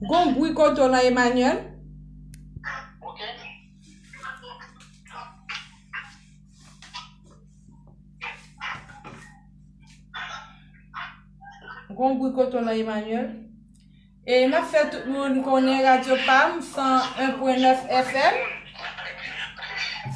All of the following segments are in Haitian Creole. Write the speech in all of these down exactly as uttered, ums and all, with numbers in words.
Gon bri kote w lan, Emmanuel? Ok. Gon bri kote w lan, Emmanuel? E n ap fè tout moun konnen Radyo Pam san en pwen nèf F M.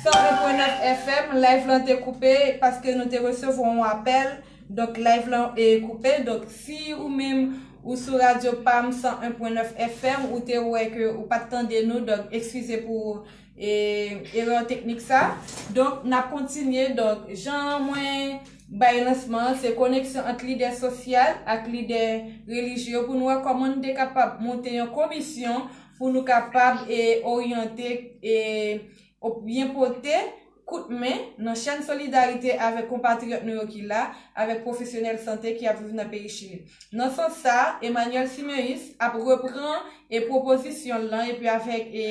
San en pwen nèf F M, live lan te koupe paske nou te resevwa yon apèl. Donk, live lan e koupe. Donk, si ou menm ou sou Radyo Pam san en pwen nèf F M, ou te wè ke ou pa t tande nou. Donk, eskize pou e, erè teknik sa. Donk, n ap kontinye. Donk, jan mwen bay lansman an, se koneksyon ant lidè sosyal ak lidè relijye yo pou nou wè kòman nou te kapab monte yon komisyon pou nou kapab e, oryante e, oubyen pote kout men nan chèn solidarite avèk konpatriyòt nou yo ki la, avèk pwofesyonèl sante ki ap viv nan peyi Chili. Nan sans sa, Emmanuel Siméus ap repran e pwopozisyon l lan epi avèk e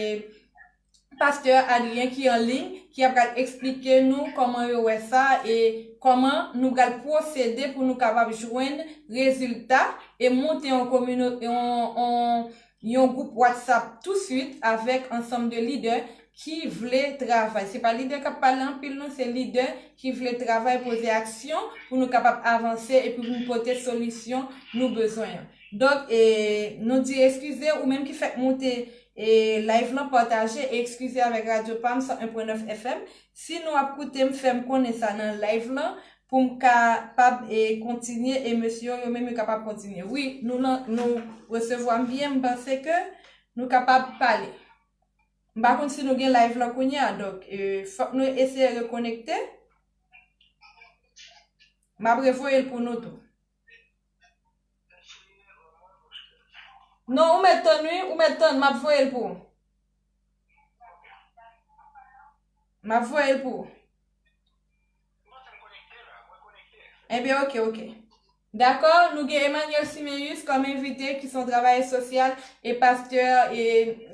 pastè Adrien ki an liy, ki ap pral eksplike nou kòman yo wè sa e kòman nou pral pwosede pou nou kapab jwenn rezilta e monte yon komino-, yon, yon, yon gwoup WhatsApp touswit avèk ansanm de lidè ki vle travay. Se pa lidè k ap pale anpil, non, se lidè ki vle travay, poze aksyon pou nou kapab avanse epi pou nou pote solisyon nou bezwen an. Donk, e, nou di eskize, ou menm ki fèk moute e, live lan, pataje e eskize avèk Radyo Pam san en pwen nèf F M. Si nou ap koute m, fè m konnen sa nan live lan pou m kapab e, kontinye e mesye yo, yo menm yo kapab kontinye. Wi, nou lan, nou resevwa m byen, m panse ke nou kapab pale. M pa konn si nou gen live lan kounye a, donk, e, fòk nou eseye rekonekte. M ap revoye l pou nou tou. Non, ou mèt tann wi, ou mèt tann, m ap voye l pou ou. M ap voye l pou ou. Ebyen, ok, ok. Dakò, nou gen Emmanuel Siméus kòm envite, ki se yon travayè sosyal e pastè e,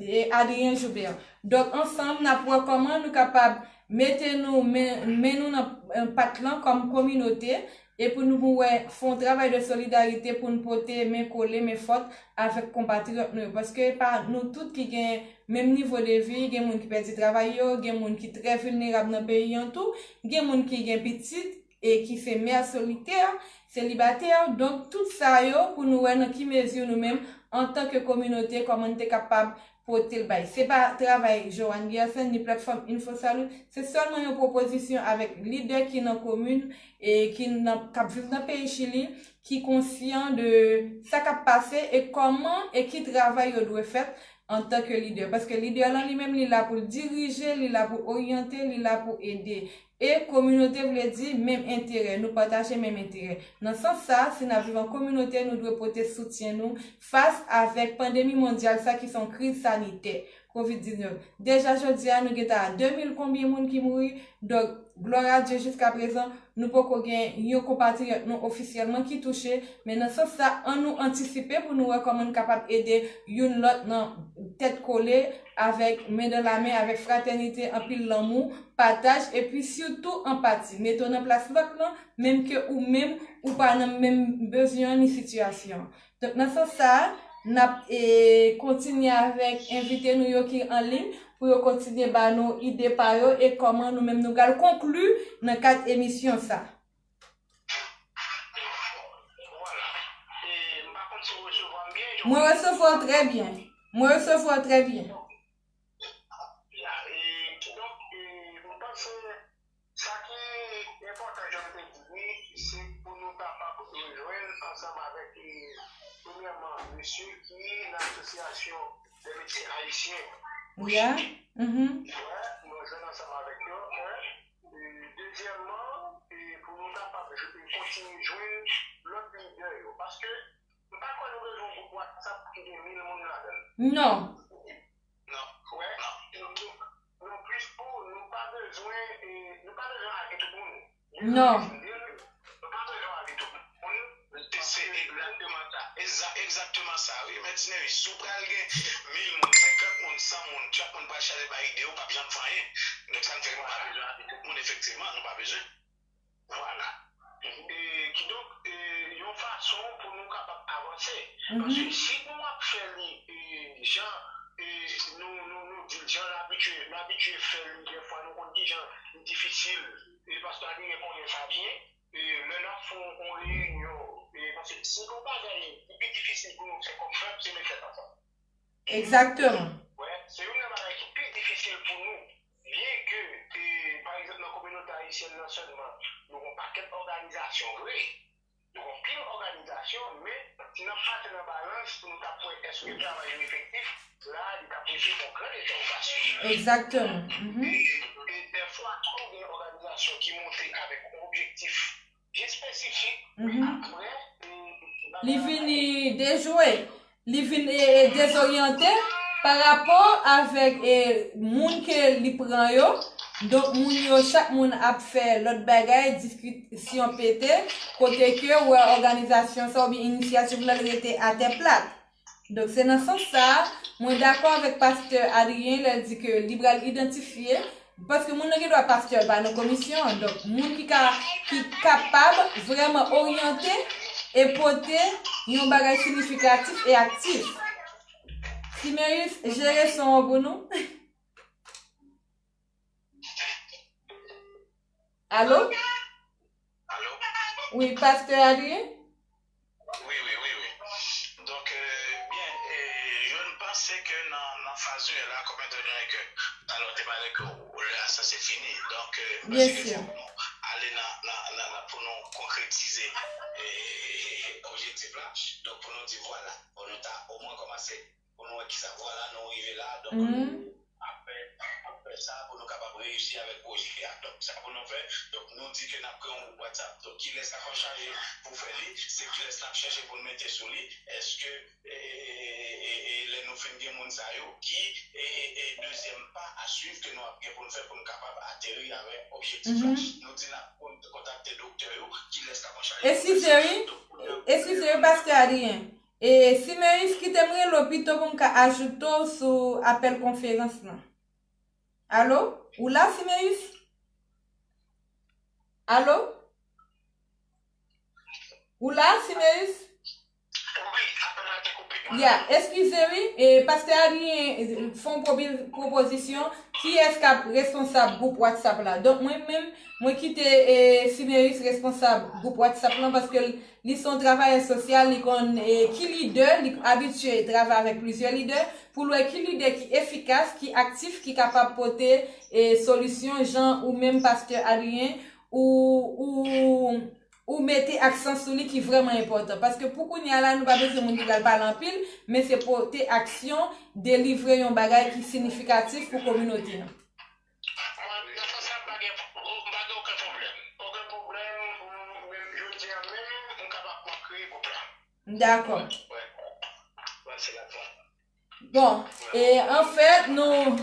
e Adrien Joubert. Donk, ansanm, n ap wè kòman nou kapab mete nou, men, men nou nan, nan pat lan kòm kominote, e pou nou wè, fè yon travay de solidarite pou n pote men kole, men fòt avèk konpatriyòt nou yo. Paske e pa nou tout ki gen menm nivo de vi, gen moun ki pèdi travay yo, gen moun ki trè vilnerab nan peyi an tou, gen moun ki gen pitit, e ki se mè solitè, selibatè. Donk, tout sa yo, pou nou wè nan ki mezi nou menm, antanke kominote, kòman n te kapab pote l bay. Se pa travay Joanne Gerson ni platfòm Info Salut, se sèlman yon pwopozisyon avèk lidè ki nan komin e ki nan, k ap viv nan peyi Chili, ki konsyan de sa k ap pase e kòman e ki travay yo dwe fèt antanke lidè. Paske lidè lan li menm, li la pou l dirije, li la pou oryante, li la pou ede. E kominote vle di menm enterè, nou pataje menm enterè. Nan sans sa, si n ap viv an kominote, nou dwe pote soutyen nou fas avèk pandemi mondyal sa ki se yon kriz sanitè, kovid diznèf. Deja jodi a, nou gentan a de mil konbyen moun ki mouri. Donk, glwa a Dye, jiskaprezan, nou poko gen yon konpatriyòt nou ofisyèlman ki touche. Men nan sans sa, ann nou antisipe pou nou wè kòman n kapab ede youn lòt nan tèt kole, avèk men dan la men, avèk fratènite, anpil lanmou, pataj, epi sitou anpati. Mete w nan plas lòt lan, menm ke ou menm, ou pa nan menm bezwen an ni sitiyasyon an. Donk, nan sans sa a, n ap, e, kontinye avèk envite nou yo ki an liy pou yo kontinye ba nou ide pa yo e kòman nou menm nou pral konkli nan kad emisyon sa. Mwen resevwa w trè byen. Mwen resevwa w trè byen. Ya, e, kidonk, e, m panse sa ki enpòtan, jan m te di, se pou nou kapab rejwenn ansanm avèk, e, premyèman, mesye ki nan Asosyasyon dè Medsen Ayisyen o Chili. Wè, nou jwenn ansanm avèk yo, wè. E, dezyèmman, e, pou nou kapab jwe, kontinye jwenn lòt lidè yo. Paske m pa kwè nou bezwen yon gwoup WhatsApp ki gen mil moun ladan l. Non. Non. Wè, non. Nou, nou, nou plis pou, nou pa bezwen, e, nou pa bezwen ale tout moun. Non. Nou pa bezwen ale tout moun. Se egzakteman sa. Egza-, egzakteman sa, wi. Men Tineris, si w pral gen mil moun, senkant moun, san moun, chak moun pral chaje bay ide, ou p ap janm fè anyen. Donk, sa n fè, nou pa bezwen ale tout moun, efektivman, nou pa bezwen. Vwala. E, kidonk, e, yon fason pou nou kapab avanse. Paske si nou ap fè li, e, Jan e, nou, nou, nou di l, jan n abitye, n abitye fè li, dèfwa nou konn kijan li difisil, e pastè Adrien konnen sa byen, e lè n ap fè yon, yon reyinyon, e paske se yon bagay ki pi difisil pou nou fè kòm pèp, se met tèt ansanm. Egzakteman. Wè, se youn nan bagay ki pi difisil pou nou, byen ke, e, pa egzanp, nan kominote ayisyèn nan sèlman, nou gen yon pakèt òganizasyon vre, nou gen anpil òganizasyon, men si n ap mete nan balans pou nou ta wè èske travay yo efektif, la, li ta pouse yon gran entèwogasyon. Egzakteman. Mhm. E, e dèfwa tou, gen òganizasyon ki monte avèk yon objektif byen espesifik, men mhm, apre, e, li vini dejwe, li vin e, e, dezoryante pa rapò avèk e, moun ke li pran yo. Donk, moun yo, chak moun ap fè lòt bagay, diskisyon pete, kote ke w wè òganizasyon sa oubyen inisyativ la rete atè plat. Donk, se nan sans sa a, mwen dakò avèk pastè Adrien lè l di ke li pral idantifye, paske moun nan gen dwa pastè l pa nan komisyon an. Donk, moun ki ka, ki kapab vrèman oryante e pote yon bagay siyifikatif e aktif. Simeus, jere son an pou nou. Alo? Alo? Wi, pastè Adrien? Wi, wi, wi, wi. Donk, euh, byen, euh, je n panse ke nan, nan faz nou ye la, kòm etan done ke talè w te pale ke lè a sanse fini. Donk, euh, m panse ke fòk nou ale nan, nan, nan, nan, pou nou konkretize, euh, objektif la. Donk, pou nou di, vwala, pou nou ta omwen kòmanse, pou nou wè kisa, vwala, nou rive la. Donk, apre, apre sa, pou nou kapab reyisi avèk pwojè a. Donk, sa pou nou fè, donk, nou di ke n ap kreye yon gwoup WhatsApp. Donk, kilès k ap chaje pou fè li? Se kilès n ap chèche pou n mete sou li? Èske, e, e, e, e, e, lè nou fin gen moun sa yo, ki, e, e, e, dezyèm pa a swiv ke nou ap gen pou n fè pou n kapab ateri avèk objektif la? Nou di n ap kon-, kontakte doktè yo, kilès k ap chaje pou fè sa? Eskize wi, donk, pou n ap eskize wi, pastè Adrien. E, Simeus, kite m rele w pito pou m ka ajoute w sou apèl konferans lan. Alo? Ou la, Simeus? Alo? Ou la, Simeus? Wi, apèl la te koupe. Ya, eskize wi, e, pastè Adrien, e, fè yon pwopi-, pwopozisyon, kiyès k ap responsab gwoup WhatsApp la? Donk, mwen menm, mwen kite, e, Simeus responsab gwoup WhatsApp lan, paske l Li se yon travayè sosyal, li konn, e, ki lidè, li abitye travay avèk plizyè lidè, pou l wè ki lidè ki efikas, ki aktif, ki kapab pote, e, solisyon, jan ou menm, pastè Adrien, ou, ou, ou mete aksan sou li ki vrèman enpòtan. Paske pou kounye a la, nou pa bezwen moun ki pral pale anpil, men se pote aksyon, delivre yon bagay ki siyifikatif pou kominote an. Mwen, nan sans sa, m pa gen, m pa gen okenn pwoblèm. Okenn pwoblèm, m, menm jodi a menm, m kapab, m ap kreye gwoup la. Dakò. Wè. Wè, se la fwa. Bon, e anfèt, nou,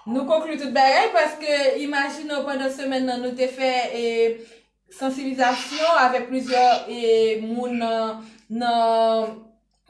nou konkli tout bagay, paske imajine w pandan semèn nan, nou te fè, e, sansibilizasyon avèk plizyè, e, moun nan, nan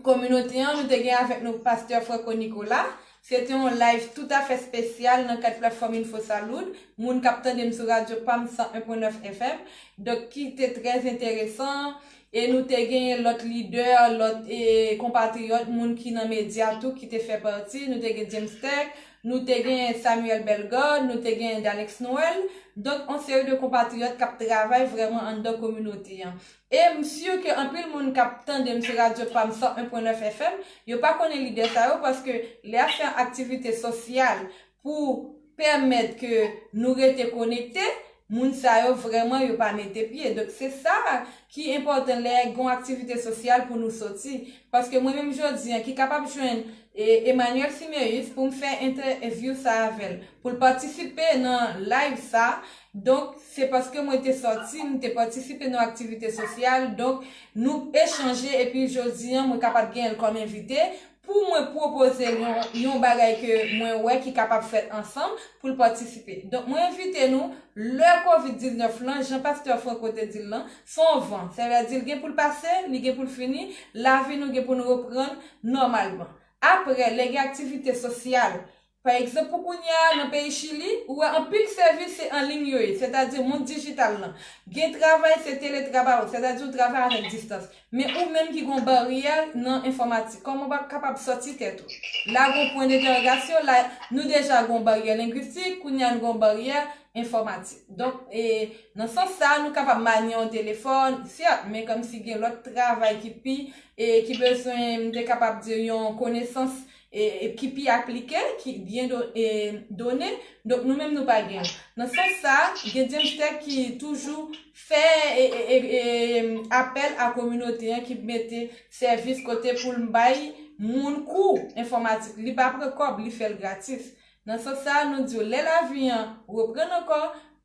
kominote an, nou te gen avèk nou pastè Franco Nicolas. Se te yon live toutafè espesyal nan kad platfòm Info Salud, moun k ap tande m sou radyo Pam san en pwen nèf F M. Donk, ki te trè enteresan. E nou te gen lòt lidè, lòt, e, konpatriyòt, moun ki nan medya tou, ki te fè pati. Nou te gen James Tech, nou te gen Samuel Bellegarde, nou te gen Dalex Noël. Donk, yon seri de konpatriyòt k ap travay vrèman anndan kominote an. E m si ke anpil moun k ap tande m sou radyo Pam san en pwen nèf F M, yo pa konnen lidè sa yo, paske lè y ap fè aktivite sosyal pou pèmèt ke nou rete konekte, moun sa yo vrèman yo pa mete pye. Donk, se sa ki enpòtan lè gen yon aktivite sosyal pou nou soti. Paske mwen menm jodi an, ki kapab jwenn, e, Emmanuel Siméus pou m fè entèvyou sa avè l, pou l patisipe nan live sa. Donk, se paske mwen te sòti, m te patisipe nan aktivite sosyal. Donk, nou echanje, epi jodi an, mwen kapab genyen l kòm envite pou mwen pwopoze l yon, yon bagay ke mwen wè ki kapab fèt ansanm pou l patisipe. Donk, mwen envite nou, lè kovid diznèf lan, jan pastè Franco te di l lan, se yon van. Sa vle di l gen pou l pase, li gen pou l fini, lavi nou gen pou nou reprann nòmalman. Apre, lè gen aktivite sosyal, Pa egzanp, pou kounye a, nan peyi Chili, ou wè anpil sèvis se an liy yo ye, sètadi mond dijital lan. Gen travay se teletrabay, sètadi ou travay avèk distans. Men ou menm ki gon baryè nan enfòmatik, kòman w ap kapab sòti tèt ou? La gon pwen dentèwogasyon, la nou deja gon baryè lengwistik, kounye a nou gon baryè enfòmatik. Donk, e, nan sans sa, nou kapab manye yon telefòn, sèt, men kòmsi gen lòt travay ki pi, e ki bezwen, m te kapab di, yon konesans e, e ki pi aplike, ki byen do, e, done, donk nou menm nou pa gen. Nan sans sa, gen James Tech ki toujou fè e, e, e, e, apèl a kominote an ki mete sèvis kote pou l bay moun kou enfòmatik. Li pa pran kòb, li fè l gratis. Nan sans sa, nou di w, lè lavi an reprann ankò,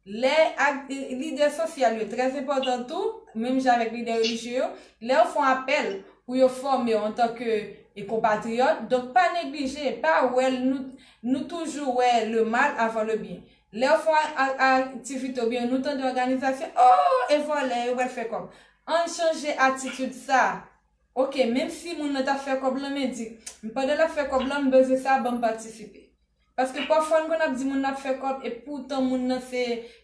lè ak lidè sosyal yo trè enpòtan tou, menm jan avèk lidè relijye yo, lè yo fè yon apèl pou yo fòme w antanke e konpatriyòt, donk pa neglije, pa wè l, nou, nou toujou wè le mal avant le bien. Lè yo fè a- a- aktivite oubyen nou tande òganizasyon, oh, e vòlè, yo pral fè kòb. Ann chanje atitid sa. Oke, menm si moun nan t ap fè kòb lan, men di, pandan l ap fè kòb lan, m bezwen sa, ban m patisipe. Paske pafwa n konn ap di moun nan ap fè kòb, e poutan moun nan se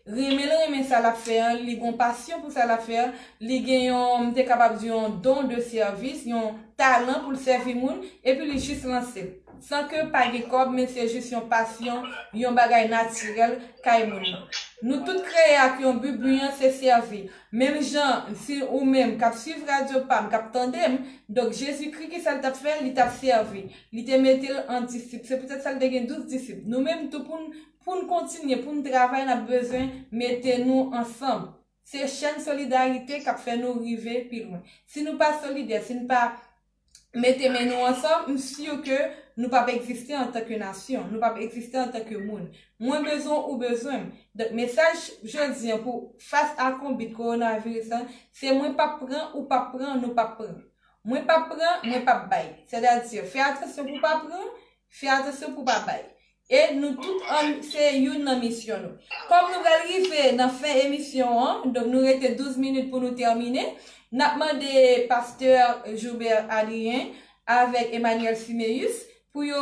renmen l renmen sa l ap fè an, li gon pasyon pou sa l ap fè an, li gen yon, m te kapab di yon don de sèvis, yon talan pou l sèvi moun, epi li jis lanse l. San ke pa gen kòb, men se jis yon pasyon, yon bagay natirèl kay moun nan. Nou tout kreye ak yon bi, bi an se sèvi. Menm jan, si ou menm k ap swiv radyo pa m, k ap tande m, donk Jezikri, ki sa l t ap fè? Li t ap sèvi. Li te mete l an disip. Se poutèt sa l te gen douz disip. Nou menm tou, pou n, pou n kontinye, pou n travay, n ap bezwen mete nou ansanm. Se chèn solidarite k ap fè nou rive pi lwen. Si nou pa solidè, si n pa mete men nou ansanm, m si ke nou p ap egziste antanke nasyon, nou p ap egziste antanke moun. Mwen bezwen w, ou bezwen m. Donk, mesaj jodi an pou fas a konbit kowonaviris lan, se mwen p ap pran, ou p ap pran, nou p ap pran. Mwen p ap pran, mwen p ap bay. Sètadi, fè atansyon pou w pa pran, fè atansyon pou w pa bay. E nou tout an, se youn nan misyon nou. Kòm nou pral rive nan fen emisyon an, donk nou rete douz minit pou nou tèmine, n ap mande pastè Joubert Adrien avèk Emmanuel Siméus pou yo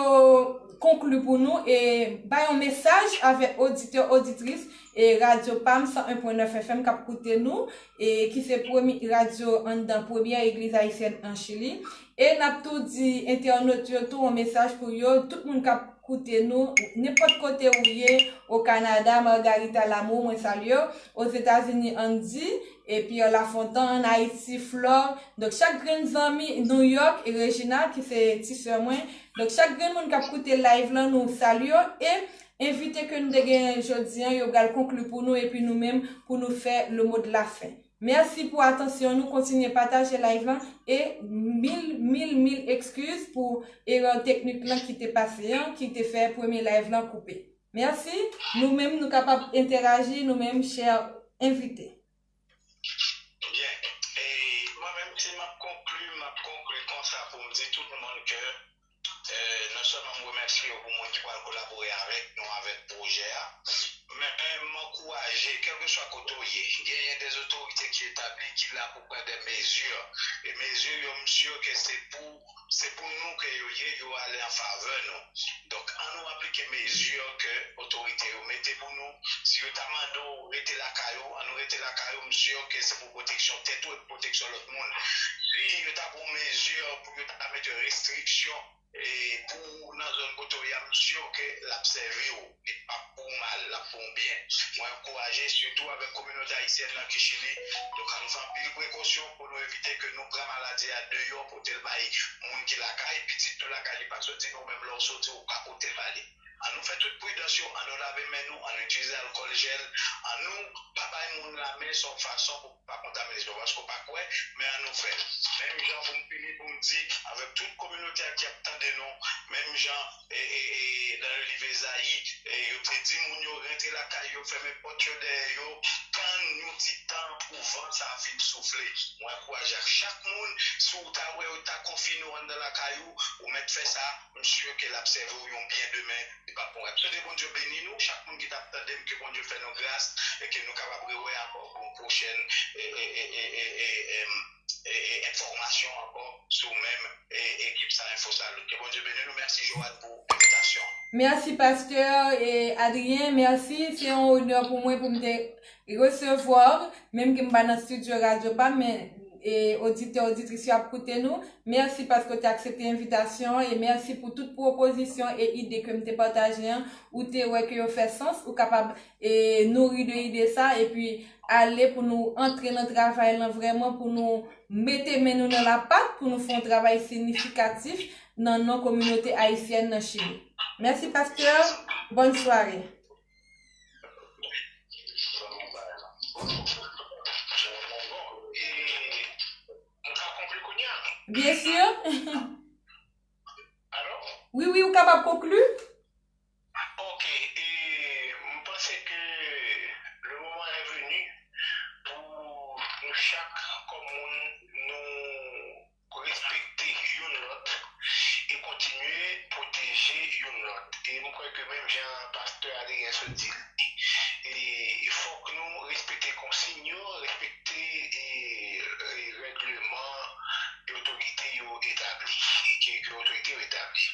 konkli pou nou e bay yon mesaj avèk oditè, oditris e radyo pam san en pwen nèf F M k ap koute nou, e ki se premye radyo anndan premyè egliz ayisyèn an Chili. E n ap tou di entènot yo tou yon mesaj pou yo, tout moun k ap koute nou, nenpòt kote ou ye, o Kanada, Margarita Lamour, mwen salye w, Ozetazini, Andy, e Pierre Lafontaine, Ayiti, Flore. Donk, chak grenn zanmi, New York, e Regina, ki se ti sè mwen. Donk, chak grenn moun k ap koute live lan, nou salye w, e envite ke nou te gen jodi an, yo pral konkli pou nou, epi nou menm, pou nou fè le mot de la fin. Mèsi pou atansyon nou, kontinye pataje live lan, e mil, mil, mil ekskiz pou erè teknik lan ki te pase an, ki te fè premye live lan koupe. Mèsi, nou menm nou kapab entèraji, nou menm chè envite. Byen, e mwen menm si m ap konkli, m ap konkli konsa pou m di tout moun ke, e, non sèlman m remèsye yo pou moun ki pral kolabore avèk nou, avèk pwojè a, men m ankouraje, kèlkeswa kote w ye, genyen de otorite ki etabli, ki la pou pran de mezi, e mezi yo, m si ke se pou, se pou nou ke yo ye, yo ale an favè nou. Donk, ann nou aplike mezi ke otorite yo mete pou nou. Si yo ta mande w rete lakay ou, ann nou rete lakay ou, m si ke se pou pwoteksyon tèt ou e pwoteksyon lòt moun. Si yo ta pran mezi pou yo ta mete restriksyon, e pou nan zòn kote w ye a, m si ke l ap sèvi w. Li p ap pou w mal, l ap pou w byen. Mwen ankouraje, sitou avèk kominote ayisyèn nan ki Chili, donk ann fè anpil prekosyon pou nou evite ke nou pran maladi a deyò, pote l bay moun ki lakay, pitit nou lakay, li pa soti, nou menm lè w soti, ou ka pote l ba li. Ann nou fè tout pridans yo, ann nou lave men nou, ann nou itilize alkòl jèl, ann nou pa bay moun lamen, se yon fason pou pa kontamine, se pa paske w pa kwè, men ann nou fè l. Menm jan pou m fini, pou m di, avèk tout kominote a ki ap tande nou, menm jan, e, e, e, nan le liv Ezayi, e, yo te di moun yo rete lakay yo, fèmen pòt yo dèyè yo, tann yon ti tan pou van sa a fin soufle. Mwen ankouraje ak chak moun, si w ta wè yo ta konfine w anndan lakay ou, ou mèt fè sa, m si ke l ap sèvi w yon byen demen, li p ap pran w. M swete Bondye beni nou, chak moun ki t ap tande m, ke Bondye fè nou gras, e ke nou kapab rewè ankò pou yon pwochèn, e, e, e, e, e, e, em, e, e, enfòmasyon ankò sou menm, e, ekip sa Enfo Salut. Ke Bondye beni nou. Mèsi, Joanne, pou envitasyon an. Mèsi, pastè, e, Adrien, mèsi. Se yon onè pou mwen pou m te resevwa w, menm ke m pa nan estidyo radyo pa m, men, e, oditè, oditris yo ap koute nou. Mèsi paske w te aksepte envitasyon an, e mèsi pou tout pwopozisyon e ide ke m te pataje an. Ou te wè ke yo fè sans, ou kapab, e, nouri de ide sa, epi ale pou nou antre nan travay lan vrèman, pou nou mete men nou nan lapat, pou nou fè yon travay siyifikatif nan non kominote ayisyèn nan Chili. Mèsi, pastè. Bòn sware. Byen si. Wi, wi, ou kapab konkli. Ok, e m panse ke le moment est venu pou nou chak kòm moun nou respekte youn lòt e kontinye pwoteje youn lòt. E m kwè ke menm jan pastè Adrien sot di l, e, e fòk nou respekte konsiy yo, respekte, e, e règleman e otorite yo etabli, ke, ke otorite yo etabli.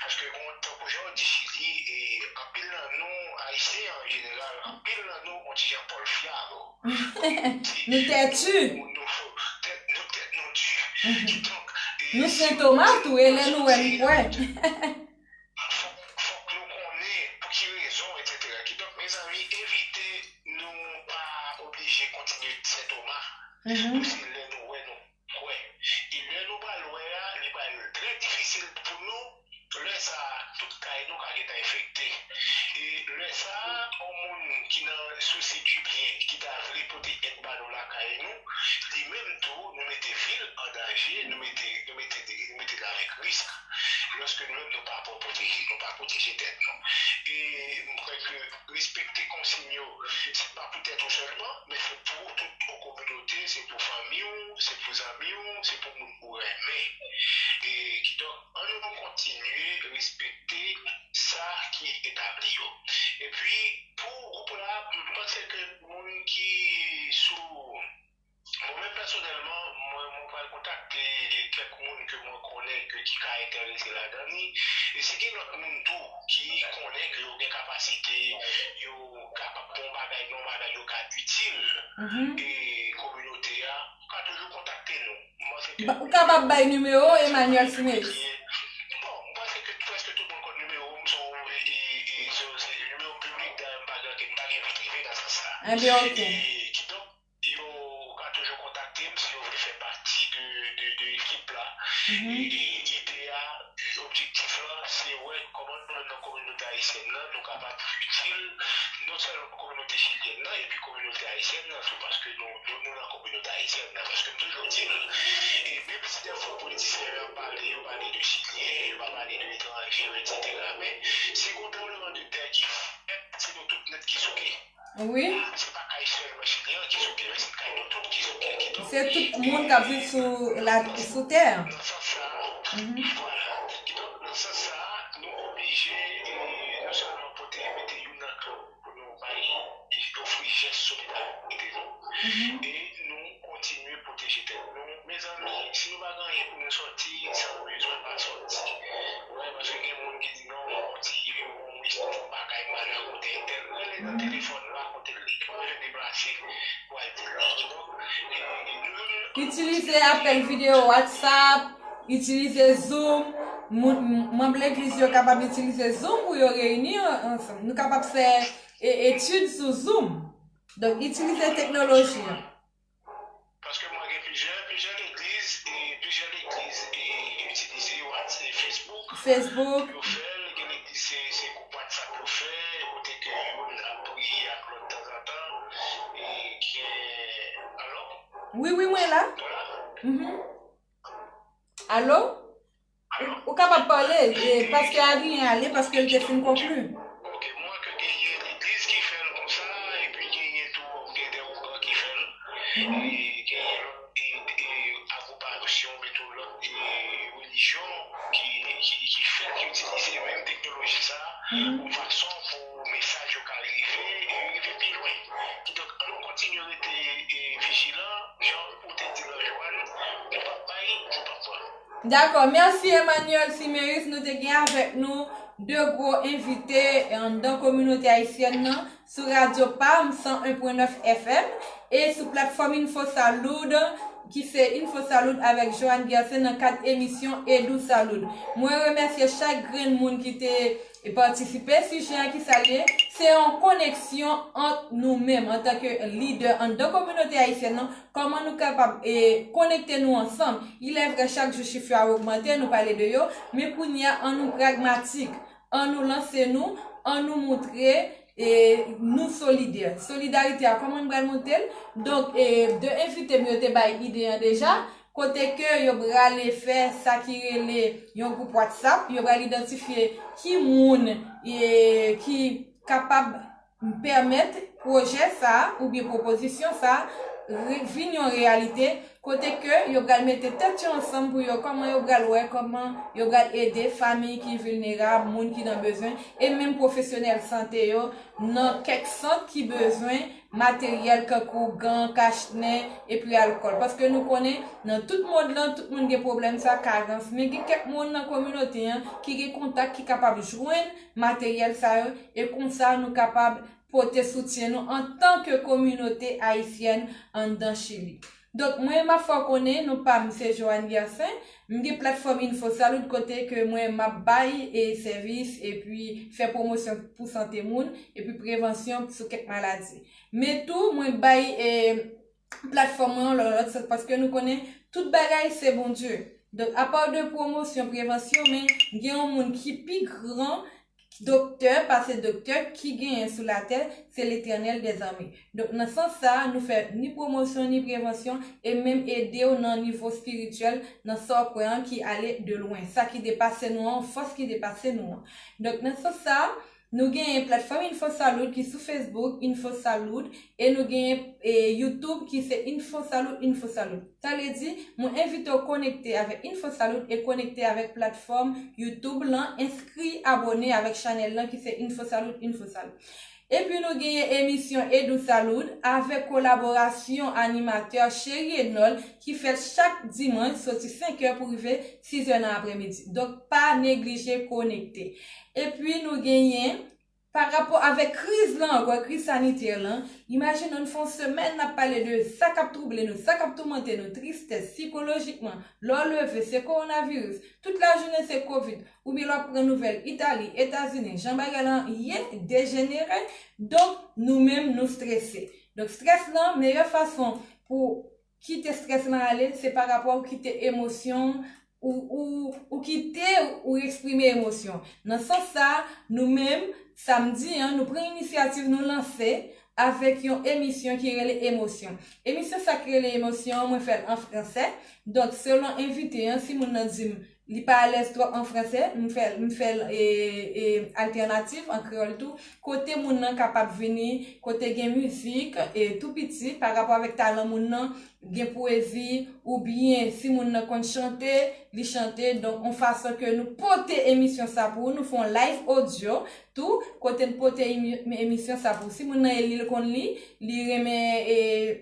Paske, bon, tankou jan w di Chili, e anpil nan nou, Ayisyen an jeneral, anpil nan nou, on ti jan pòlfyab. Nou tèti. Nou, nou, tèt, nou tèt nou di. Kidonk, e, nou si sentoma tou, e lè nou wè, nou kwè. Fòk, fòk nou konnen pou ki rezon, etsetera. Kidonk, mezanmi, evite nou pa oblije kontinye sentoma. Pou se lè nou wè nou kwè. E lè nou pral wè a, li pral trè difisil pou nou. Lè sa a, tout kay nou ka gentan enfekte. E lè sa a, yon moun ki nan sousi di byen, ki ta vle pote èd ba nou lakay nou, li menm tou, nou mete vi l an danje, nou mete, nou mete, nou mete l avèk risk. Lòske nou menm nou pa pwoteje, nou pa pwoteje tèt nou. E m kwè ke respekte konsiy yo, se pa pou tèt ou sèlman, men se pou tout yon kominote, se pou fanmi w, se pou zanmi w, se pou moun ou renmen. E kidonk, ann nou kontinye respekte sa ki etabli yo. Epi, pou gwoup la, m panse ke moun ki sou Bon, men pèsonèlman, mwen, mwen pral kontakte kèk moun ke mwen konnen ke ki ka enterese ladan li. E si gen lòt moun tou ki konnen ke yo gen kapasite, yo kapab fè yon bagay, yon bagay yo ka itil e kominote a, ou ka toujou kontakte nou. M panse ke ou kapab bay nimewo Emmanuel Simeus. Bon, m panse ke prèske tout moun konn nimewo m, se yon, e, e, e, se, se nimewo piblik, dayè m pa gen, m pa gen vi prive nan sans sa. Ebyen, ok. E, kidonk, yo ka toujou kontakte m si yo vle fè pati de, de, de ekip la. E, e ide a, objektif la, se wè kòman nou menm nan kominote ayisyèn nan, nou kapab itil non sèlman kominote chilyèn nan, epi kominote ayisyèn nan tou, paske nou, nou, nou nan kominote ayisyèn nan. Paske m toujou di l, e menm si dèfwa politisyen yo ap pale, yo pale de Chilyen, yo pa pale de etranje, etsetera, men si gon tranblemanntè ki fèt, se nou tout nèt ki souke. Wi. Se pa kay sèlman Chilyen an ki souke, men se kay nou tout ki souke. Kidonk, se tout moun k ap viv sou la, sou tè a. Nan sans sa, vwala. Kidonk, nan sans sa, nou oblije, e, non sèlman pote, mete youn nan lòt pou nou bay, e ofri jès solidarite nou, e nou kontinye pwoteje tèt nou. Mezanmi, si nou pa gen anyen pou nou sòti, sa nou bezwen pa sòti. Wi, paske gen moun ki di, "Non, yon ti, yon, yon bagay mal rakonte entèl." Rele nan telefòn, rakonte l li. Pa bezwen deplase pou al di l li. Kidonk, e, e, nou, nou, nou Itilize apèl videyo WhatsApp, itilize Zoom. Moun, manm legliz yo kapab itilize Zoom pou yo reyini ansanm. Nou kapab fè, e, etid sou Zoom. Donk, itilize teknoloji an. Paske mwen gen plizyè, plizyè legliz, e plizyè legliz, e itilize Whats-, e Facebook, Facebook, pou yo fè l. Gen legliz, se, se gwoup WhatsApp yo fè, kote ke youn ap priye ak lòt tanzantan, e gen, alò? Wi, wi, mwen la. Mwen la? Mhm. Alo? Ou, ou kapab pale, e, pastè Adrien ale paske l te fin konkli. Ok, m wè ke genyen legliz ki fè l konsa, epi genyen tou, gen de ougan ki fè l, e genyen lòt, e, e, agwopasyon, oubyen tou lòt, e, relijyon ki, ki, ki fè, ki itilize menm teknoloji sa a, yon fason pou mesaj yo ka rive, e rive pi lwen. Kidonk, ann nou kontinye rete, e, vijilan, jan ou te di l, Joanne, nou p ap bay, nou p ap pran. Dakò, mèsi Emmanuel Siméus, nou te gen avèk nou de gwo envite anndan kominote ayisyèn nan sou Radyo Pam san en pwen nèf F M e sou platfòm Info Salud, ki se Info Salud avèk Joanne Gerson nan kad emisyon Edou Salud. Mwen remèsye chak grenn moun ki te patisipe. Sijè a ki sa l ye? Se yon koneksyon ant nou menm antanke lidè anndan kominote ayisyèn nan. Kòman nou kapab e, konekte nou ansanm? Ilèvre, chak jou chif yo ap ogmante, nou pale de yo, men kounye a, an nou pragmatik, an nou lanse nou, an nou montre e, nou solidè. Solidarite a, kòman n pral monte l? Donk, e, de envite m yo te bay ide an deja, kote ke yo prale fè sa ki rele yon gwoup WhatsApp, yo pral idantifye ki moun e, ki kapab pèmèt pwojè sa a oubyen pwopozisyon sa a re- vin yon reyalite, kote ke yo pral mete tèt yo ansanm pou yo kòman yo pral wè kòman yo pral ede fanmi ki vilnerab, moun ki nan bezwen, e menm pwofesyonèl sante yo nan kèk sant ki bezwen materyèl kankou gan, kachnen, epi alkòl. Paske nou konnen nan tout mond lan, tout moun gen pwoblèm sa, karans. Men gen kèk moun nan kominote an ki gen kontak ki kapab jwenn materyèl sa yo, e konsa nou kapab pote soutyen nou antanke kominote ayisyèn anndan Chili. Donk, mwen, m ap fè w konnen, non pa m se Joanne Gerson. M gen platfòm Info Salud kote ke mwen, m ap bay e sèvis epi fè pwomosyon pou sante moun epi prevansyon sou kèk maladi. Men tou, mwen bay e platfòm mwen yon lòt, lòt sans, paske nou konnen tout bagay se Bondye. Donk, apa de pwomosyon, prevansyon, men gen yon moun ki pi gran doktè pase doktè ki genyen sou latè, se Letènèl dèzame. Donk, nan sans sa a, nou fè ni pwomosyon, ni prevansyon, e menm ede w nan nivo espirityèl, nan sa w kwè an ki ale de lwen, sa ki depase nou an, fòs ki depase nou an. Donk, nan sans sa a, nou genyen platfòm Info Salud ki sou Facebook, Info Salud, e nou genyen e, YouTube ki se Info Salud, Info Salud. Sa vle di, mwen envite w konekte avèk Info Salud e konekte avèk platfòm YouTube lan, enskri, abòne avèk chanèl lan ki se Info Salud, Info Salud. Epi nou genyen emisyon Edou Salud avèk kolaborasyon animatè Cheri Enol ki fèt chak dimanch soti senk è pou rive sis è nan aprèmidi. Donk, pa neglije konekte. Epi nou genyen pa rapò avèk kriz lan ankò, kriz sanitè lan, imajine w, n fè yon semèn n ap pale de sa k ap twouble nou, sa k ap toumante nou, tristès, sikolojikman, lè w leve, se kowonaviris, tout lajounen se kovid, oubyen lè w ap pran nouvèl Itali, Etazini, jan bagay lan ye dejenere, donk nou menm nou strese. Donk, strès lan, meyè fason pou kite strès lan ale, se pa rapò ou kite emosyon, ou, ou, ou kite ou eksprime emosyon. Nan sans sa, nou menm, samdi an, nou pran inisyativ, nou lanse avèk yon emisyon ki rele Emosyon. Emisyon sa ki rele Emosyon, mwen fè l an fransè. Donk, selon envite an, si moun nan di m li pa alèz twòp an fransè, m fè, m fè l e, e, altènatif an kreyòl tou, kote moun nan kapab vini, kote gen mizik, e tou piti, pa rapò avèk talan moun nan, gen pwezi, oubyen si moun nan konn chante, li chante. Donk, yon fason ke nou pote emisyon sa pou ou, nou fè yon live audio tou, kote n pote emi- emisyon sa pou ou. Si moun nan e li l konn li, li renmen e,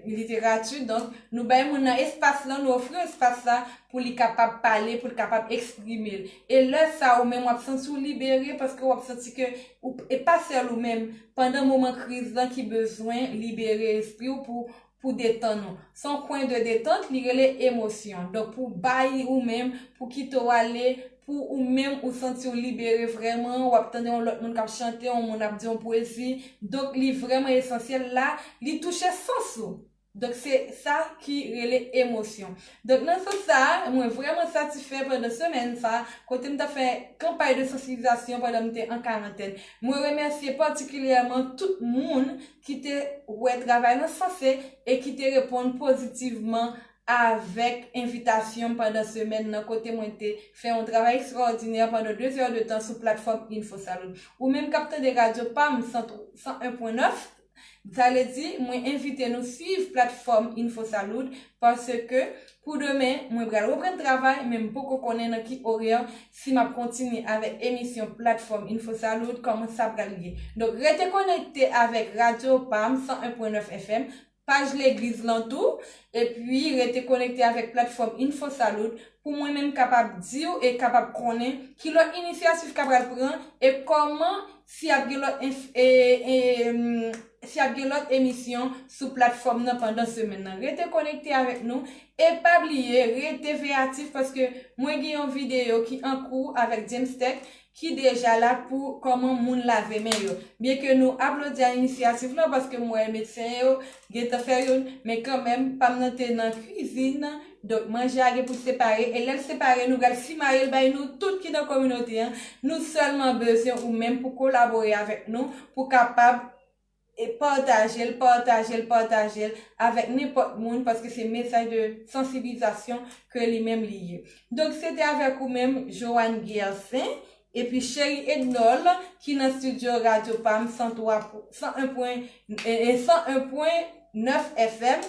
literati, donk, nou bay moun nan espas lan, nou ofri espas sa pou li kapab pale, pou li kapab eksprime l. E lè sa, ou menm w ap santi w libere, paske w ap santi ke ou, e pa sèl ou menm, pandan moman kriz lan ki bezwen libere espri w pou, pou detann ou. Se yon kwen de detant, li rele emosyon. Donk, pou bay ou menm, pou kite w ale, pou ou menm ou santi w libere vrèman, w ap tande yon lòt moun k ap chante, yon moun ap di yon pwezi. Donk, li vrèman esansyèl la, li touche sans ou. Donk, se sa ki rele emosyon. Donk, nan sans sa a, mwen vrèman satisfè pandan semèn sa a, kote m t ap fè kanpay de sansibilizasyon pandan m te an karantèn. Mwen remèsye patikilyèman tout moun ki te wè travay lan sanse e ki te reponn pozitivman avèk envitasyon m pandan semèn nan, kote mwen te fè yon travay ekstraòdinè pandan de zè de tan sou platfòm Info Salud. Ou menm k ap tande Radyo Pam san, san en pwen nèf, sa vle di, mwen envite nou swiv platfòm Info Salud, paske pou demen, mwen pral reprann travay, men m poko konnen nan ki orè, si m ap kontinye avèk emisyon platfòm Info Salud, kòman sa pral ye. Donk, rete konekte avèk Radyo Pam san en pwen nèf F M, paj legliz lan tou, epi rete konekte avèk platfòm Info Salud pou mwen menm kapab di w e kapab konnen ki lòt inisyativ k ap pral pran e kòman si ap gen lòt enf- e, e, mm, si ap gen lòt emisyon sou platfòm nan pandan semèn nan. Rete konekte avèk nou e pa bliye rete veyatif paske mwen gen yon videyo ki an kou avèk James Tech ki deja la pou kòman moun lave men yo. Byenke nou aplodi a inisyativ lan paske m wè medsen yo gentan fè youn, men kanmenm pa m nan te nan kwizin, donk manje a gen pou l separe e lè l separe nou pral simaye l bay nou tout ki nan kominote an. Nou sèlman bezwen ou menm pou kolabore avèk nou pou kapab e pataje l, pataje l, pataje l avèk nenpòt moun paske se mesaj de sansibilizasyon ke li menm li ye. Donk se te avèk ou menm Joanne Gersin epi Cheri Ednol ki nan estidyo Radyo Pam san twa pou- san en pwen e- e san en pwen nèf F M.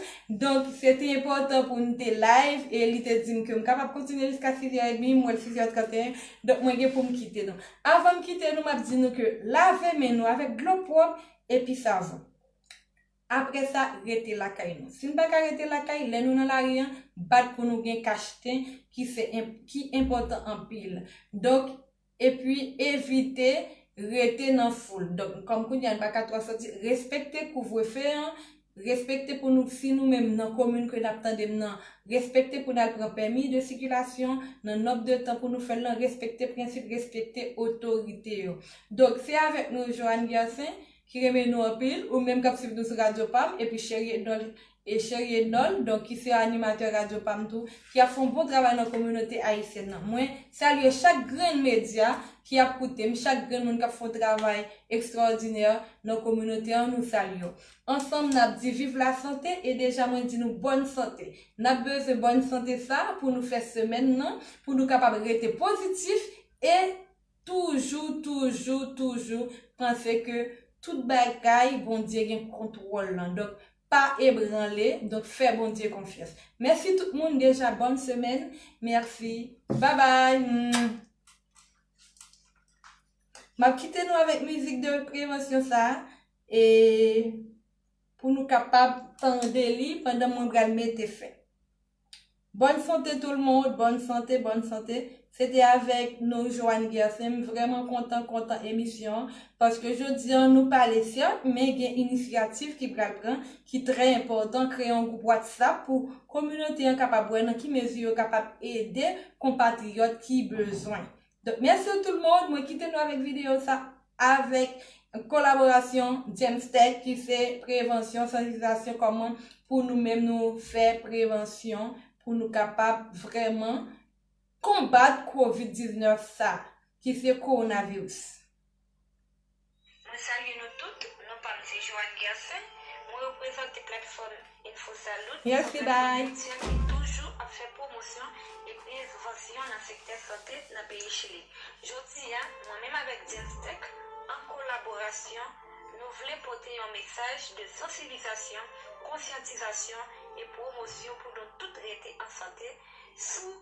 Donk se te enpòtan pou n te live e li te di m ke m kapab kontinye jiska sizè edmi, m wè l sizè tranteyen. Donk mwen gen pou m kite nou. Avan m kite nou, m ap di nou ke lave men nou avèk dlo pwòp epi savon. Apre sa, rete lakay nou. Si n pa ka rete lakay, lè nou nan lari an, bat pou nou gen kachten ki se enp- ki enpòtan anpil. Donk, epi evite rete nan foul. Donk, kòm kounye a n pa ka twò sòti, respekte kouvrefe an, respekte pou nou, si nou menm nan komin ke n ap tande m nan, respekte pou n al pran pèmi de sikilasyon, nan nòb de tan pou nou fè l lan, respekte prensip, respekte otorite yo. Donk, se avèk nou Joanne Gersin, ki renmen nou anpil, ou menm k ap swiv nou sou Radyo Pam, epi Cheri Ednol, e Cheri Ednol, donk, ki se animatè Radyo Pam tou, ki ap fè yon bon travay nan kominote ayisyèn nan. Mwen salye chak grenn medya ki ap koute m, chak grenn moun k ap fè yon travay ekstrawòdinè nan kominote an, nou salye w. Ansanm, n ap di viv lasante e deja mwen di nou bòn sante. N ap bezwen bòn sante sa a pou nou fè semèn nan, pou nou kapab rete pozitif e toujou, toujou, toujou panse ke tout bagay Bondye gen kontwòl lan. Donk, pa ebranle, donk fè Bondye konfyans. Mèsi tout moun deja, bòn semèn. Mèsi. Babay. M ap kite nou avèk mizik de prevansyon sa a, e pou nou kapab tande li pandan mwen pral mete fen. Bonne santé tout le monde, bonne santé, bonne santé. Se te avèk nou Joanne Gersin. M vrèman kontan, kontan emisyon an, paske jodi an nou pale sèt, men gen inisyativ ki pral pran, ki trè enpòtan, kreye yon gwoup WhatsApp pou kominote an kapab wè nan ki mezi yo kapab ede konpatriyòt ki bezwen. Donk, mèsi tout le monde. Mwen kite nou avèk videyo sa, avèk kolaborasyon James Tech, ki se prevansyon, sansibilizasyon, kòman pou nou menm nou fè prevansyon, pou nou kapab vrèman konbat kovid diznèf sa, ki se kowonaviris. Mwen salye nou tout, non pa m se Joanne Gersin, mwen reprezante platfòm Info Salud, Yes, yon bye. Platfòm medya ki toujou ap fè pwomosyon e prevansyon nan sektè sante nan peyi Chili. Jodi a, mwen menm avèk James Tech, an kolaborasyon, nou vle pote yon mesaj de sansibilizasyon, konsyantizasyon e pwomosyon pou nou tout rete an sante sou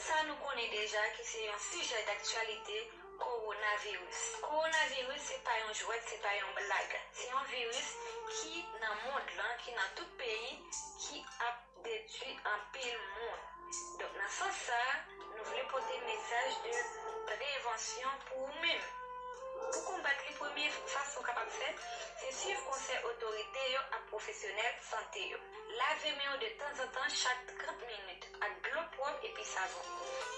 sa nou konnen deja ki se yon sijè daktyalite, kowonaviris. Kowonaviris se pa yon jwèt, se pa yon blag. Se yon viris ki nan mond lan, ki nan tout peyi, ki ap detwi anpil moun. Donk, nan sans sa a, nou vle pote mesaj de prevansyon pou ou menm. Pou konbat li, premye fason w kapab fè, se swiv konsèy otorite yo ak pwofesyonèl sante yo. Lave men w de tanzantan chak trant minit ak dlo pwòp epi savon.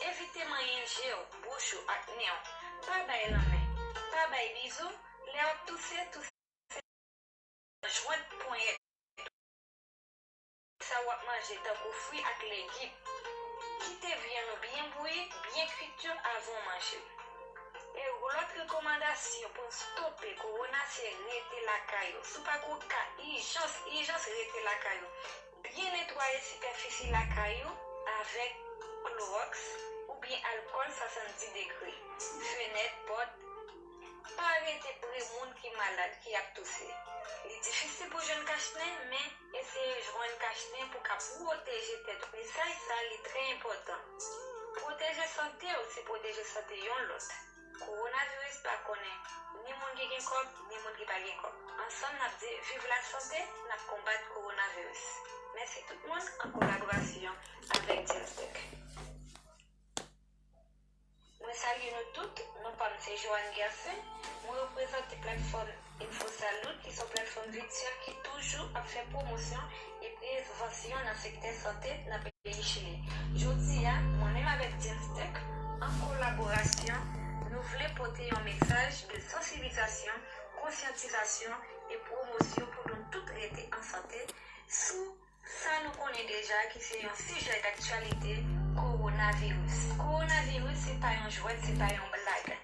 Evite manyen je w, bouch ou ak nen w. Pa bay lanmen. Pa bay bizou. Lè w ap touse, touse nan jwent ponyèt ou. Sa w ap manje, tankou fwi ak legim. Kite vyann ou byen bouyi, byen kwit yo avan w manje. E lòt rekòmandasyon pou n stope kowona se rete lakay ou. Si w pa gen yon ka ijans, ijans rete lakay ou. Byen netwaye sipèfisi lakay ou avèk klowòks oubyen alkòl swasanndiz degre. Fenèt, pòt, pa rete pre moun ki malad, ki ap touse. Li difisil pou jwenn kachnen, men eseye jwenn kachnen pou ka pwoteje tèt ou. Mesaj sa, li trè enpòtan. Pwoteje sante w, se pwoteje sante yon lòt. Kowonaviris pa konnen ni moun ki gen kòb, ni moun ki pa gen kòb. Ansanm n ap di viv lasante, n ap konbat kowonaviris. Mèsi tout moun an kolaborasyon avèk Dimstech. Mwen salye nou tout, non pa m se Joanne Gerson, mwen reprezante platfòm Info Salud, ki se yon platfòm vityèl ki toujou ap fè pwomosyon e prevansyon nan sektè sante nan peyi Chili. Jodi a, mwen menm avèk Dimstech, an kolaborasyon, nou vle pote yon mesaj de sansibilizasyon, konsyantizasyon e pwomosyon pou nou tout rete an sante sou sa nou konnen deja ki se yon sijè daktyalite, kowonaviris. Kowonaviris se pa yon jwèt, se pa yon blag.